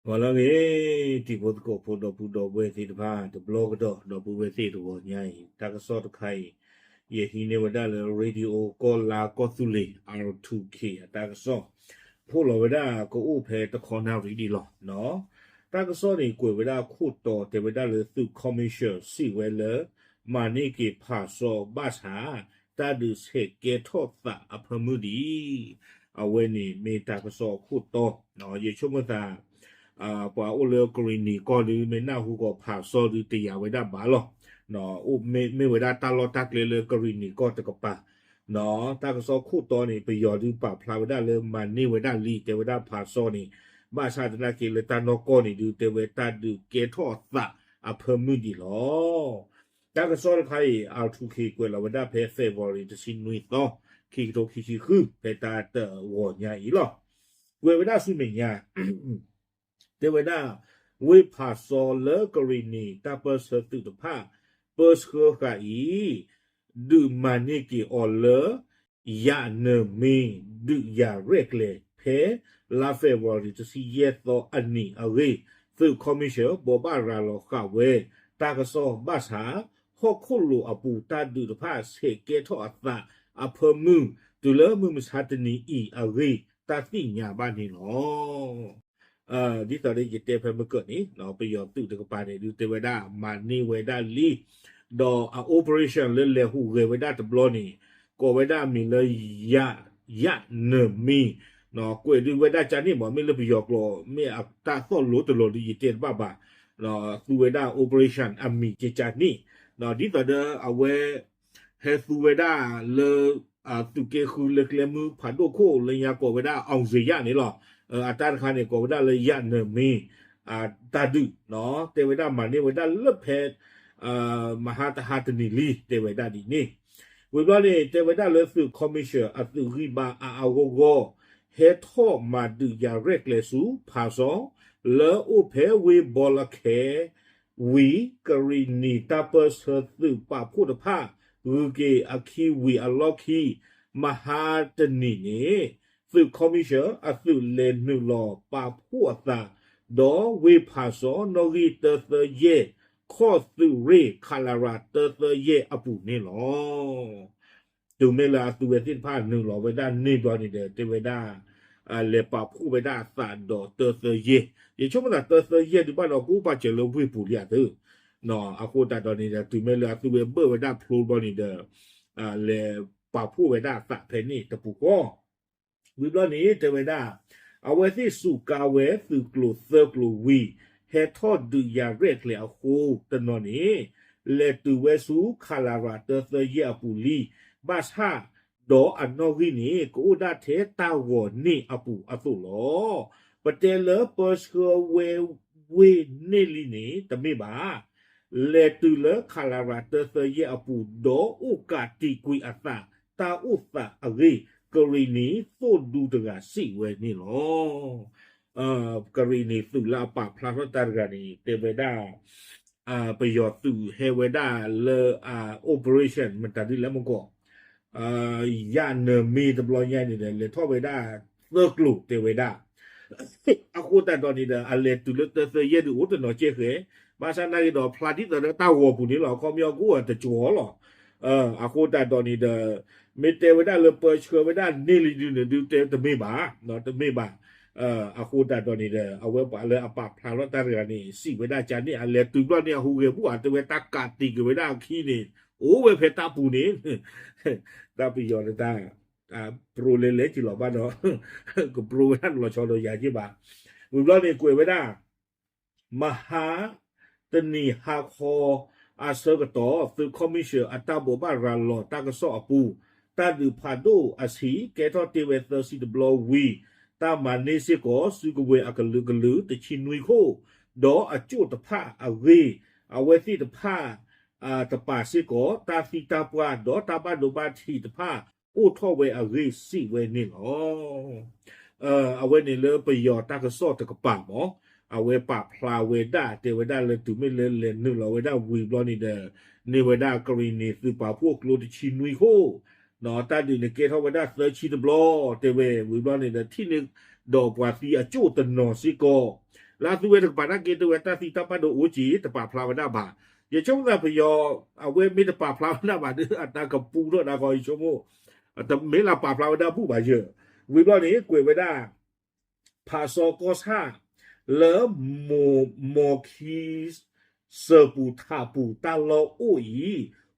ဂီၤလၢအဂ့ၤ, တံၤဖိသကိးဖိဒီပုၢ်ဒီဝဲၢ်သ့ၣ်တဖၣ် တဘျီကဒီး ဒီပုၢ်ဝဲၢ်သ့ၣ်တဂီၤညါအံၤ တၢ်ကစီၣ်တခါအံၤ ယဟံးန့ၢ်ဝဲဒၣ်လၢ Radio ကီၢ်လါကီၢ်သူလ့ၤ R two K အတၢ်ကစီၣ် ဖီၣ်လီၤဝဲဒၣ်ကအိၣ်ဖဲတခီနၣ်ရံၣ်ဒံးလီၤ. တၢ်ကစီၣ်န့ၣ် ကွဲးဝဲဒၣ်ခိၣ်တီတဲဝဲဒၣ်လၢသုး commercial စံးဝဲလၢ မၤန့ၢ်က့ၤဖးစီဘၣ်ဆၣ် တၢ်ဒုးဆဲးကဲထီၣ်သးအဖၢမုၢ်ဒံး အဝဲန့ၣ်မ့ၢ်တၢ်ကစီၣ်အခိၣ်တီ, ယဆိကမိၣ်သး ပှၤအိၣ်လၢကရံၣ်နံၤကီၢ်ဒုး မ့ၢ်နၢ်ဟူကီးဖးစီဒုးတယာ်ဝဲဒၣ်ဘၣ်လီၤ. မ့ၢ်ဝဲဒၣ်တၢ်လီၢ်တၢ်ကျဲလၢကရံၣ်နံၤကီၢ်တကပၤ, တၢ်ကစီၣ်ခိၣ်တီန့ၣ် ပယီၤဒုးပာ်ဖျါဝဲဒၣ်လၢမၤန့ၢ်ဝဲဒၣ်လံ တဲဝဲဒၣ်ဖးစီန့ၣ်, ဘၣ်ဆၣ်သနာ်က့လၢတၢ်နီၢ်ကီၢ်န့ၣ်ဒုး တဲဝဲတၢ်ဒုးကဲထီၣ်အသးအဖၢမုၢ်ဒံးလီၤ. တၢ်ကစီၣ်တခါအံၤ R two K ကွဲးလီၤဝဲဒၣ်ဖဲ February တဆံနွံသီ ခံကထိခံဆံဃု ဖဲတၢ်တဂီၤညါအံၤလီၤ. ကွဲးဝဲဒၣ်ဆူမဲာ်ညါ တဲဝဲဒၣ် ဝ့ၢ်ဖးစီလၢကရံၣ်နံၤတၢ်ပၢဆှၢသုးတဖၣ် ပၢဆှၢဃာ်အံၤ ဒုးမၤန့ၢ်က့ၤအီၤလၢ ယးနၢၤမ့ၢ် ဒုးယၤရဲၣ်ကျဲၤ ဖဲလါ February တဆံယဲၢ်သီအနံၤအဂ့ၢ် သုး commercial ဘိးဘၣ်ရၤလီၤဃာ်ဝဲ တၢ်ကစီၣ်ဘၣ်ဆၣ် ဟီၣ်ခိၣ်လိၤအပူၤတၢ်ဒုးတဖၣ်ဆဲးကဲထီၣ်အသးအဖၢမုၢ် တုၤလၢမုၢ်မဆါတနံၤအံၤအဂ့ၢ် တၢ်သ့ၣ်ညါဘၣ်န့ၣ်လီၤ. ဒ်သိးဒီးယတဲဖဲမုၢ်ကၢၢ်န့ၣ် ပယီၤသုးတကပၤန့ၣ်ဒုးတဲဝဲဒၣ် မၤန့ၢ်ဝဲဒၣ်လံ, ဒီးအ operation လၢလဲၤဟူးဂဲၤဝဲဒၣ်တဘျီန့ၣ် ကိးဝဲဒၣ်အမံၤလၢ ယးနၢၤမ့ၢ်, ကွဲးဒုးဝဲဒၣ်ကန့ၣ်မ့ၢ် မ့ၢ်လၢပယီၤကျိာ် မ့ၢ်အတၢ်သီၣ်လိတလီၤဒုးယတဲတဘၣ်ဘၣ်, သူဝဲဒၣ် operation အမံၤကန့ၣ်, ဒ်သိးဒီးအဝဲ ဟဲသူဝဲဒၣ်လၢ သုးက့ဃုလၢကျဲမုၢ်ဖးဒိၣ်ခိၣ်လၢညါကိးဝဲဒၣ် အောင်ဇေယျ န့ၣ်လီၤ. အတၢ်တခါန့ၣ် ကိးဝဲဒၣ်လၢ ယးနၢၤမ့ၢ် တၢ်ဒုး, တဲဝဲဒၣ်မၤန့ၢ်ဝဲဒၣ်လၢဖဲ မဟါတဟါတနံၤလံ တဲဝဲဒၣ်ဒ်န့ၣ်. ဝံၤဘျီန့ၣ် တဲဝဲဒၣ်လၢသုး commercial အသုးဂံၢ်ဘါအါအါဂီၢ်ဂီၢ် ဟဲထီၣ်မၤဒုးယၤရဲၣ်ကျဲၤဆူဖးစီ လၢအိၣ်ဖဲဝ့ၢ်ဘီလခဲ ဝံၤ ကရံၣ်နံၤတၢ်ပၢဆှၢသုးပာ်ဖှိၣ်တဖၣ် ဂုၤက့ၤအခံဝံၤအလီၢ်ခံ မဟါတနံၤန့ၣ် သုး commercial အသုးလဲၤနုာ်လီၤပာ်ဖှိၣ်အသး ဒီးဝ့ၢ်ဖးစီနီၣ်ဂံၢ်တၢသၢယဲၢ် ခီၣ်သုးရ့ၣ် ခလရ တၢသၢယဲၢ်အပူၤန့ၣ်လီၤ. တုၤမ့ၢ်လၢအသုဝဲသ့ၣ်တဖၣ်နုာ်လီၤဝဲဒၣ်န့ၢ်ဘျီန့ၣ်ဒီး တဲဝဲဒၣ် လဲၤပာ်ဖှိၣ်ဝဲဒၣ်အသးဒီးတၢသၢယဲၢ်, ယဆိကမိၣ်သးတၢသၢယဲၢ်ဒုးဘၣ်ဒီးကအိၣ်ပာ်စၢၤလၢဝ့ၢ်ပူၤလံဧါသ့ၣ်, အဃိသတးဒီးန့ၣ်ဒီး တုၤမ့ၢ်လၢအသုဝဲဘၢၣ်ဝဲဒၣ်ဖျိဘျီန့ၣ်ဒီး လဲၤပာ်ဖှိၣ်ဝဲဒၣ်အသးဖဲန့ၣ်တပူၤဃီ ဝံၤဘျီန့ၣ် တဲဝဲဒၣ် အဝဲသ့ၣ်စူးကါဝဲသုးကျိၤသၢကျိၤဝံၤ ဟဲထီၣ်ဒုးယၤရဲၣ်ကျဲၤအဃိတနီၤန့ၣ် လဲၤတုၤဝဲဆူ ခလရ တၢသၢယဲၢ်အပူၤလံ, ဘၣ်ဆၣ် ဒီးအနီၣ်ဂံၢ်န့ၣ် ကအိၣ်ဒၣ်ထဲတၢ်ဂီၤန့ၣ်အပူၤအသိးလီၤ. ပတဲလၢပၢဆှၢဝဲဝ့ၢ်န့ၣ်လံန့ၣ် တမ့ၢ်ဘၣ် လဲၤတုၤလၢ ခလရ တၢသၢယဲၢ်အပူၤ ဒီးအိၣ်ကးတံာ်ကွံာ်အသး တၢ်အိၣ်သးအဂ့ၢ် ကရံၣ်နံၤသိၣ်ဒူတဂၤစံးဝဲန့ၣ်လီၤ. ကရံၣ်နံၤသုးလၢအပာ်ဖျါထီၣ်တၢ်တဂၤန့ၣ် တဲဝဲဒၣ် ပယီၤသုးဟဲဝဲဒၣ်လၢ operation မတၤဒ်လဲၣ်မ့ၢ်ကီး ယးနၢၤမ့ၢ်တဘျီညါန့ၣ်ဒီး လဲၤထီၣ်ဝဲဒၣ်သၢကျိၤတဲဝဲဒၣ် အဃိသတးဒီးန့ၣ်ဒီး အလဲၤတုၤလၢတၢသၢယဲၢ်ဒုးအိၣ်တနီၤကဲဃဲ, ဘၣ်ဆၣ်နာ်က့ဒီးဖျါဒ်သိးဒီးတၢ်ဂီၤပူၤန့ၣ်လီၤ. ခီပညီကအိၣ်တကၠီၤလီၤ. အဃိသတးဒီးန့ၣ်ဒီး မ့ၢ်တဲဝဲဒၣ်လၢပၢဆှၢဝဲဒၣ်န့ၢ်လံဒုးန့ၣ်ဒုးတဲတမ့ၢ်ဘၣ်, တမ့ၢ်ဘၣ်. အဃိသတးဒီးန့ၣ်ဒီး အဝဲပှၤလၢအပာ်ဖျါထီၣ်တၢ်တဂၤန့ၣ် စံးဝဲဒၣ်ကန့ၣ် အလဲၤတုၤဘျီန့ၣ် အဟူးဂဲၤဘူၣ်ဧါ တဲဝဲတၢ်ကးတံာ်က့ၤဝဲဒၣ်အခံန့ၣ် အိၣ်ဝဲဖဲတၢ်ပူၤန့ၣ် တၢ်ပယီၤတၢ် ပြိလဲလဲက့ၤလီၤဘၣ်ဒီး ကပြိဝဲဒၣ်လီၤဆီဒီးယၤက့ၤဘၣ်. ဝံၤဘျီန့ၣ်ကွဲးဝဲဒၣ် မဟါ တနံၤဟါခီ အဆၢကတီၢ် သုးခီမံၣ်ၡၢၣ်အတၢ်ဘိးဘၣ်ရၤလီၤတၢ်ကစီၣ်အပူၤ တၢ်ဒုးဖးဒိၣ်အဆံး ကဲထီၣ်တ့ၢ်ဝဲသၢဆံတဘျီဝံၤ တၢ်မၤန့ၢ်စ့ၢ်ကီး စုကဝဲၤအကလုာ်ကလုာ် တဆံနွံခိၣ် ဒီးအကၠိၣ်တဖၣ်အဂ့ၢ် အဝဲသ့ၣ်တဖၣ် တပာ်စ့ၢ်ကီး တၢ်သံတၢ်ပှၢ် ဒီးတၢ်ဘၣ်ဒိဘၣ်ထံးတဖၣ် အိၣ်ထီၣ်ဝဲအဂ့ၢ်စံးဝဲန့ၣ်လီၤ. အဝဲန့ၣ်လၢပယီၤတၢ်ကစီၣ်တကပၤမး အဝဲပာ်ဖျါဝဲဒၣ် တဲဝဲဒၣ်လၢတုၤမ့ၢ်လၢလဲၤနုာ်လီၤဝဲဒၣ်ဝံၤဘျီန့ၣ်ဒီး န့ၢ်ဝဲဒၣ်ကရံၣ်နံၤသုးပာ်ဖှိၣ်ကျိတဆံနွံခိၣ် တၢ်ဒုးန့ၣ်ကဲထီၣ်ဝဲဒၣ်သၢဆံတဘျီ တဲဝဲ ဝံၤဘျီန့ၣ်ဒီး ထံၣ်န့ၢ်ဒီးပှၤသံအကၠိၣ်တနီၤစ့ၢ်ကီး လၢအသုဝဲတကပၤနာ်က့ တဝဲတၢ်သံတၢ်ပှၢ်ဒိၣ်အိၣ်က့ၤ တပာ်ဖျါဝဲဒၣ်ဘၣ်. ယဆိကမိၣ်သးပယီၤ အဝဲမ့ၢ်တပာ်ဖျါဝဲဒၣ်ဘၣ်ဒီး အတၢ်ကပူထီၣ်ဒၣ်ကီယဆိကမိၣ်, တမ့ၢ်လၢပာ်ဖျါဝဲဒၣ်ဘူၣ်ဘၣ်ယၢ်, ဝံၤဘျီန့ၣ် ကွဲးဝဲဒၣ် ဖးစီကီၢ်ဆၣ် လၢ မိၢ်ခံ စၢၤပူၤထးပူၤတၢ်လီၢ်အိၣ်အံ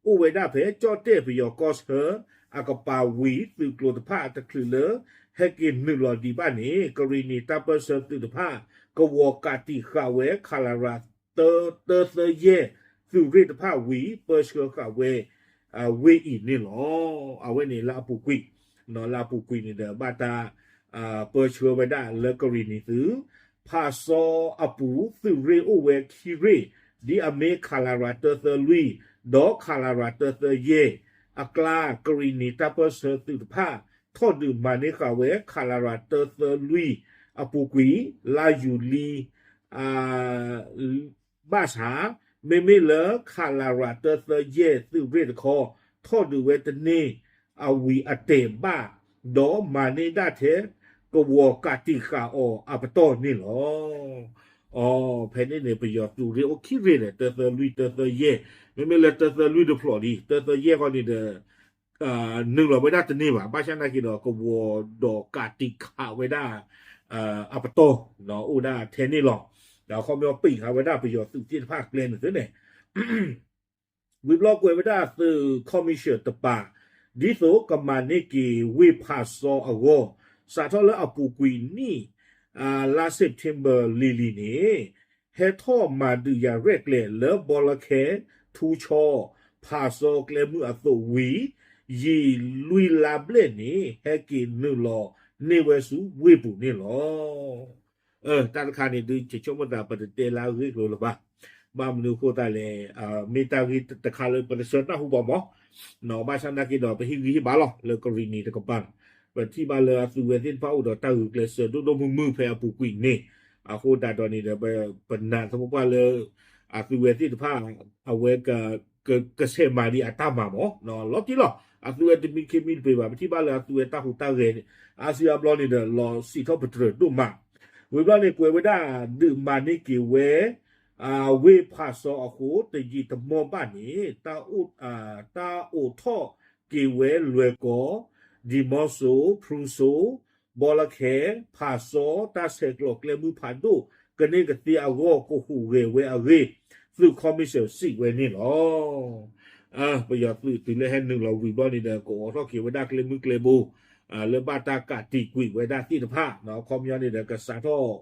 ၤ, အိၣ်ဝဲဒၣ်ဖဲကၠီၣ်တဲၣ်ပယီၤကီၢ်ဆၢ အကပၤဝံၤ သုးကျိၤတဖၣ်တချုးလၢ ဟဲက့ၤနုာ်လီၤဒံးဘၣ်န့ၣ် ကရံၣ်နံၤတၢ်ပၢၢ်ဆၢသုးတဖၣ် ကဝီၤကးတံာ်ဃာ်ဝဲ ခလရ တၢသၢယဲၢ် သုးရ့ၣ်တဖၣ်ဝံၤ ပၢဆှၢဃာ်ဝဲ ဝ့ၢ်အံၤန့ၣ်လီၤ. အဝဲန့ၣ်လၢအပူၤကွံာ်, လၢအပူၤကွံာ်န့ၣ်ဒီး ဘၣ်တၢ် ပၢဆှၢဝဲဒၣ်လၢကရံၣ်နံၤသုး, ဖးစီအပူၤ သုးရ့ၣ်အိၣ်ဝဲခံရ့ၣ်, ဒ်အမ့ၢ် ခလရ တၢသၢလွံၢ် ဒီး ခလရ တၢသၢယဲၢ် အကျါ ကရံၣ်နံၤတၢ်ပၢၢ်ဆၢသုးတဖၣ် ထီၣ်ဒုးမၤန့ၢ်ဃာ်ဝဲ ခလရ တၢသၢလွံၢ် အပူၤကွံာ် လါယူၤလံ ဘၣ်ဆၣ်, မ့မ့ၢ်လၢ ခလရ တၢသၢယဲၢ် သုးရ့ၣ်တခီ ထီၣ်ဒုးဝဲတန့ၢ် အဝံၤအတဲာ်ဘၣ်, ဒီးမၤန့ၢ်ဒၣ်ထဲ ကဝီၤကးတံာ်ဃာ်အီၤအပတီၢ်န့ၣ်လီၤ. အ ဖဲန့ၣ်န့ၣ် ပယီၤသုးရ့ၣ်အိၣ်ခံရ့ၣ်ဒီး တၢသၢလွံၢ် တၢသၢယဲၢ်, မ့မ့ၢ်လၢတၢသၢလွံၢ်တဖျိးလံ တၢသၢယဲၢ်ဃီန့ၣ်ဒီး နုာ်လီၤဝဲဒၣ်တန့ၢ်ဘၣ်, ဘၣ်ဆၣ်နာ်က့ဒီး ကဝီၤဒီးကးတံာ်ဃာ်ဝဲဒၣ် အပတီၢ် အိၣ်ဒၣ်ထဲန့ၣ်လီၤ. ဒီးအခီပညီပံာ်ဃာ်ဝဲဒၣ်ပယီၤသုးသ့ၣ်တဖၣ်အကျဲန့ၣ်သုန့ၣ် ဝံၤဘျီကွဲးဝဲဒၣ်သုး commission တပၤ ဒ်သိးကမၤန့ၢ်က့ၤဝ့ၢ်ဖးစီအဂီၢ် စးထီၣ်လၢအပူၤကွံာ်နံၣ် လါ September လံၤလံၤန့ၣ် ဟဲထီၣ်မၤဒုးယၤရဲၣ်ကျဲၤလၢဘီလၢခဲ ထူဆီ ဖးစီကျဲမုၢ်အသိးဝံၤ ယံာ်လွံၢ်လါဘျဲၣ်န့ၣ် ဟဲက့ၤနုာ်လီၤန့ၢ်ဝဲဆူဝ့ၢ်ပူၤန့ၣ်လီၤ. တၢ်တခါန့ၣ်ဒုး ယဆိကမိၣ်သးပတတဲလၢအဂ့ၢ်ကျိၤလၢၤဘၣ်. ဘၣ်မနုၤအဃိသတးလဲၣ်, မ့ၢ်တၢ်ဂ့ၢ်တခါလၢပတဆၢနၢ်ဟူဘၣ်မး, ဘၣ်ဆၣ်နာ်က့ဒီး ပဟ့ၣ်ဂံၢ်ဟ့ၣ်ဘါလီၤ လၢကရံၣ်နံၤတကပၤ, ပထံၣ်ဘၣ်လၢအသုဝဲသ့ၣ်တဖၣ်အိၣ်ဒီးတၢ်ဂုာ်ကျဲးစၢးဒိၣ်ဒိၣ်မုၢ်မုၢ်ဖဲအပူၤကွံာ်န့ၣ်, အဃိသတးဒီးန့ၣ်ဒီး ပနာ်သပှၢ်ပှၢ်လၢ အသုဝဲသ့ၣ်တဖၣ် အဝဲ ကဆဲးမၤဒံးအတၢ်မၤမး လီၤတံၢ်လီၤ. အသုဝဲတမံခ့မံတပှဲၤဘၣ်, ပထံၣ်ဘၣ်လၢအသုဝဲတၢ်ဟူးတၢ်ဂဲၤ အါစုအါဘျီန့ၣ်ဒီး လီၤစံးထီၣ်ပတြၢၤဒိၣ်မး. ဝံၤဘျီန့ၣ် ကွဲးဝဲဒၣ် ဒုးမၤန့ၢ်က့ၤဝဲ ဝ့ၢ်ဖးစီအဃိ တယံာ်တမီၢ်ဘၣ်န့ၣ် တၢ်အိးထီၣ်က့ၤဝဲလွဲၢ်ကီၢ်, ဒံၣ်မီစိ, ဖရူစိ, ဘီလၢခဲ, ဖးစီ တၢ်ဆဲးကျိးကျဲမုၢ်ဖးဒိၣ် ကန့ၢ်ကသ့အဂီၢ် ကဟူးဂဲၤဝဲအဂ့ၢ် သုး commission စံးဝဲန့ၣ်လီၤ. ပယီၤသုးတုၤလၢဟဲနုာ်လီၤဝံၤဘျီန့ၣ်ဒီး ကအိးထီၣ်က့ၤဝဲဒၣ်ကျဲမုၢ်ကျဲဘိ လၢဘၣ်တၢ်ကးတံာ်ကွံာ်ဝဲဒၣ်သ့ၣ်တဖၣ် အခီပညီန့ၣ်ဒီး ကစးထီၣ်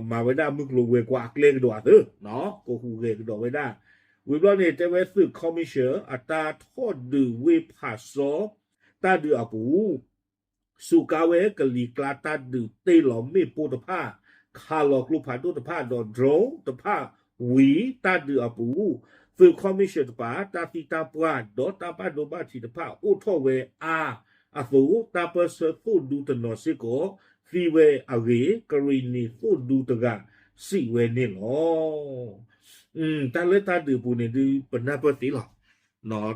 မၤဝဲဒၣ်မုၢ်ကျိၤဝဲၤကွာ်အကျဲကဒီးအသး, ကဟူးဂဲၤကဒီးဝဲဒၣ်. ဝံၤဘျီန့ၣ် တဲဝဲသုး commission အတၢ်ထီၣ်ဒုးဝ့ၢ်ဖးစီ တၢ်ဒုးအပူၤ စူးကါဝဲကလံၤကျါတၢ်ဒုးတ့ၢ်လီၤမ့ၣ်ပိၢ်တဖၣ်, ခးလီၤကျိဖးဒိၣ်တဖၣ်ဒီး drone တဖၣ်ဝံၤ တၢ်ဒုးအပူၤ, သုး commission တပၤ တၢ်သံတၢ်ပှၢ်ဒီးတၢ်ဘၣ်ဒိဘၣ်ထံးတဖၣ်အိၣ်ထီၣ်ဝဲအါအသိး တၢ်ပၢၢ်ဆၢသိၣ်ဒူတနီၤစ့ၢ်ကီးသံဝဲအဂ့ၢ် ကရံၣ်နံၤသိၣ်ဒူတဂၤစံးဝဲန့ၣ်လီၤ. တၢ်လၢတၢ်ဒုးအပူၤန့ၣ်ဒုး ပနၢ်ပၢၢ်သ့လီၤ.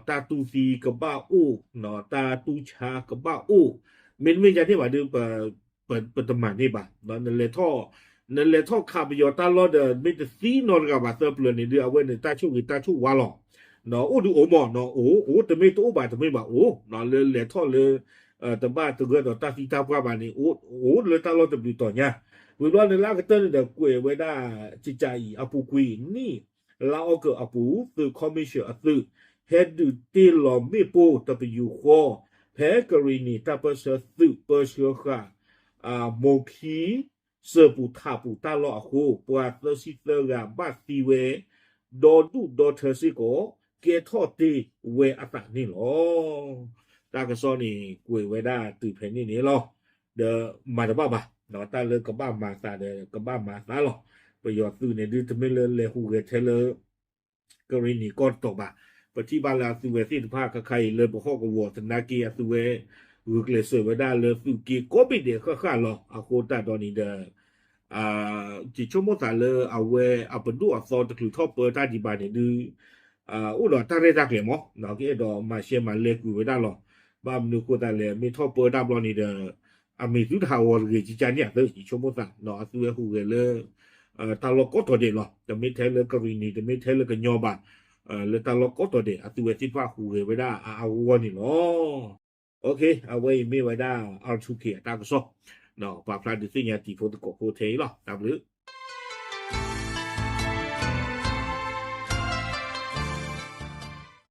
တၢ်တူၢ်သံကဘၣ်အိၣ်, တၢ်တူၢ်ဆါကဘၣ်အိၣ်, မ့တမ့ၢ်ဒ်န့ၣ်ဘၣ်ဒုး ပတမၤန့ၢ်ဘၣ်. နလဲၤထီၣ်ခးပယီၤတၢ်လီၢ်ဒီး မ့ၢ်တသံနီတဂၤဘၣ်သၢပျၢၤန့ၣ်ဒုး အဝဲန့ၣ်တၢ်ဆိၣ်ဂ့ၤတၢ်ဆိၣ်ဝါလီၤ. အိၣ်ဒုးအိၣ်မး အိၣ်, အိၣ်တမ့ၢ်တအိၣ်ဘၣ်တမ့ၢ်ဘၣ်အိၣ်, လၢလဲၤထီၣ်လၢ တဘၣ်တဂၢၢ်ဒီးတၢ်သံတၢ်ပှၢ်ဘၣ်န့ၣ် အိၣ်လၢတၢ်လီၢ်တဘျုးတီၤညါ. ဝံၤဘျီန့ၣ်လၢအကတၢၢ်န့ၣ်ဒီး ကွဲးဝဲဒၣ် ကကးအံၤ အပူၤကွံာ်နံၣ် လါအီကူးအပူၤ သုး commission အသုး ဟဲဒုးတ့ၢ်လီၤမ့ၣ်ပိၢ်တပယူာ်ဃီ ဖဲကရံၣ်နံၤတၢ်ပၢၢ်ဆၢသုးပၢဆှၢဃာ် မိၢ်ခံ စၢၤပူၤထးပူၤတၢ်လီၢ်အဃိ ပှၤသၢဆံသၢဂၤဘၣ်သံဝဲ ဒီဒူၣ်ဒီထၢစ့ၢ်ကီး ကဲထီၣ်တ့ၢ်ဝဲအသးန့ၣ်လီၤ. တၢ်ကစီၣ်န့ၣ် ကွဲးဝဲဒၣ်တုၤဖဲန့ၣ်န့ၣ်လီၤ. ဒီးမၤတဘၣ်ဘၣ်, တၢ်လၢကဘၣ်မၤသးဒီး ကဘၣ်မၤသးလီၤ. ပယီၤသုးန့ၣ်ဒုး တမ့ၢ်လၢလဲၤဟူးဂဲၤထဲလၢ ကရံၣ်နံၤကီၢ်တတီၤဘၣ်. ပထံၣ်ဘၣ်လၢအသုဝဲသ့ၣ်တဖၣ် ခါခါအံၤလၢပဟီၣ်ကဝီၤသနာ်က့ အသုဝဲ ဂုာ်ကျဲးစၢးဝဲဒၣ်လၢသုးက့ကိးဘ့ၣ်ဒဲးဃၣ်ဃၣ်လီၤ. အဃိသတးဒီးန့ၣ်ဒီး ယဆိကမိၣ်သးလၢအဝဲအပဒိၣ်အသီတချုးထီၣ်ပၢတၢ်ဒံးဘၣ်န့ၣ်ဒုး အိၣ်ဒီးတၢ်ရဲၣ်တၢ်ကျဲၤမး ကအဲၣ်ဒိးမၤရှဲမၤလဲၤကွံာ်ဝဲဒၣ်လီၤ. ဘၣ်မနုၤအဃိသတးလဲၣ် မ့ၢ်ထီၣ်ပၢတၢ်ဘျီန့ၣ်ဒီး အမံၤသုတဟးဂီၤတဂ့ၤကကါန့ၣ်အသး ယဆိကမိၣ်သး အသုဝဲဟူးဂဲၤလၢ တၢ်လီၢ်ကိးတီၤဒဲးလီၤ. တမ့ၢ်ထဲလၢကရံၣ်နံၤ တမ့ၢ်ထဲလၢကညီဘၣ်, လၢတၢ်လီၢ်ကိးတီၤဒဲး အသုဝဲသ့ၣ်တဖၣ်ဟူးဂဲၤဝဲဒၣ်အါအါဂီၢ်ဂီၢ်န့ၣ်လီၤ. အဝဲအံၤမ့ၢ်ဝဲဒၣ် R two K အတၢ်ကစီၣ်, ပာ်ဖျါဒုးသ့ၣ်ညါတံၤဖိသကိးဖိထဲအံၤလီၤ. တၢ်ဘျုး